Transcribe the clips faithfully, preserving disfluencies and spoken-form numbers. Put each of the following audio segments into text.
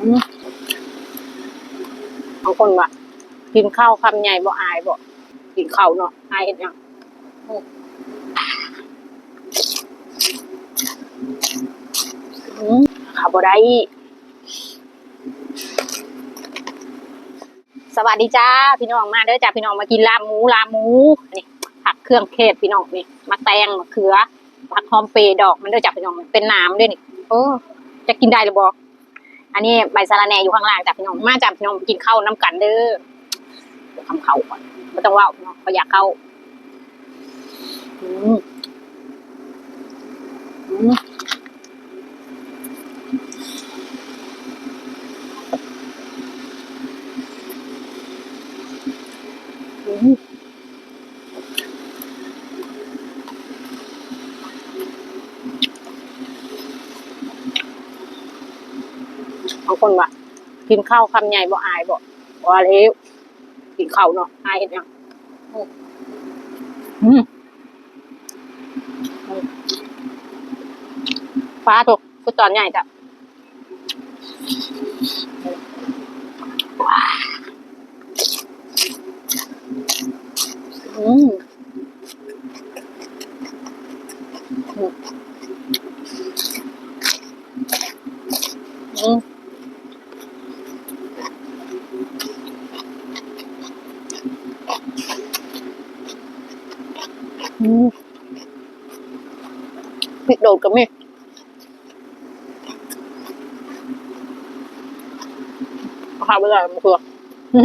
บางคนว่า กินข้าวคำใหญ่บ่อายบ่ กินข้าวเนาะ อายเฮ็ดหยัง อืม อืม ข้าวบ่ได้ สวัสดีจ้า พี่น้อง มาเด้อจ้า พี่น้อง มากินลาบหมู ลาบหมู นี่ ผักเครื่องเทศ พี่น้อง นี่ มะแตง มะเขือ ผักหอมเปรย์ดอกมันเด้อจ้า พี่น้อง เป็นน้ำเด้อนี่ โอ้ จะกินได้หรือบ่ อันนี้ใบสะระแหน่อยู่ข้างล่างจ้ะพี่น้อง มาจ้ะพี่น้อง กินข้าวนำกันเด้อ คำข้าวก่อน บ่ต้องเว้าเนาะ บ่อยากข้าว อืม อืม อืม บางคนว่า กินข้าวคำใหญ่บ่อายบ่ ว่าแล้ว กินข้าวเนาะ อายเฮ็ดหยัง อืม อืม ปลาถูก คือตอนใหญ่จ้ะ อืม อืม อืม อืม พริกโดดก็มี ข้าวบ่ได้ มะเขือ อื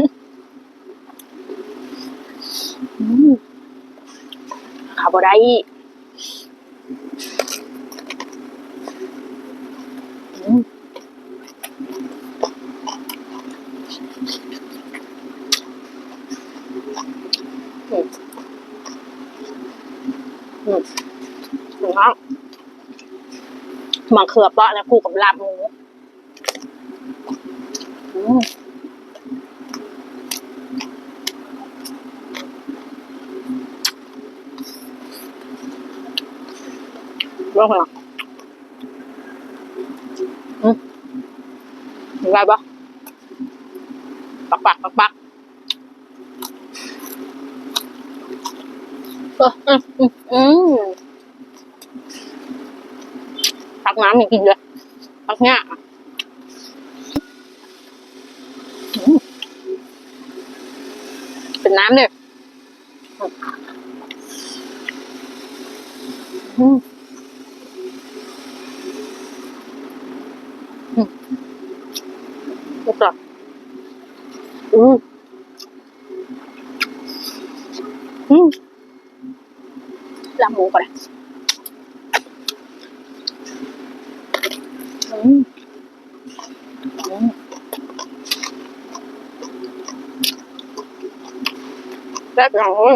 ม ข้าวบ่ได้ อืม อืม อืม อืม มะเขือเปราะนะ คู่กับลาบหมู อืม ลองหน่อย อืม ได้ปะ ปักปักปักปัก เออ อืม อืม อืม ตักน้ำให้กินเลย ตักเนี่ย อืม เป็นน้ำเนี่ย อืม อืม ก็จะ อืม อืม ลาบหมูก่อนนะ อืม อืม แซ่บจังเว้ย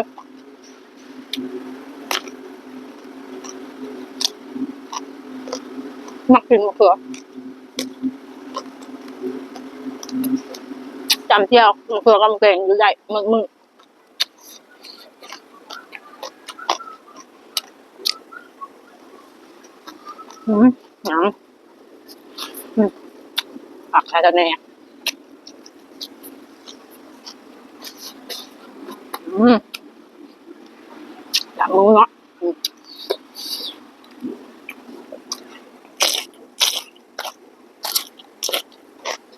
มักกินมะเขือ จำเที่ยวมะเขือกับแกงอยู่ได้ มื้อ มื้อ อืม หยัง อืม ผักใส่ตะแหน่ อืม อยากรู้เนาะ อืม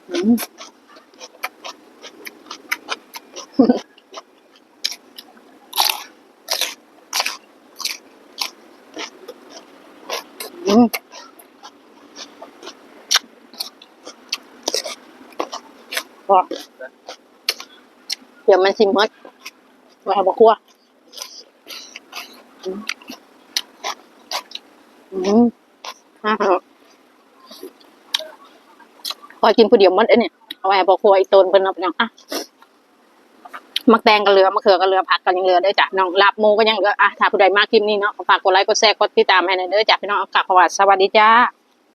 อืม อืม พอ เดี๋ยวมันสิหมด ไว้ให้บ่ครัว อืม อืม อ่าฮะ พอกินผู้เดียวหมดไอ้นี่ เอาไว้ให้พ่อครัวอีกโตนเพิ่นเนาะพี่น้อง อ่ะ หมากแตงก็เหลือ มะเขือก็เหลือ ผักก็ยังเหลือเด้อจ้ะน้อง ลาบหมูก็ยังเหลือ อ่ะ ถ้าผู้ใดมักคลิปนี้เนาะ ก็ฝากกดไลค์ กดแชร์ กดติดตามให้หน่อยเด้อจ้ะพี่น้อง กราบขอบพระคุณ สวัสดีจ้า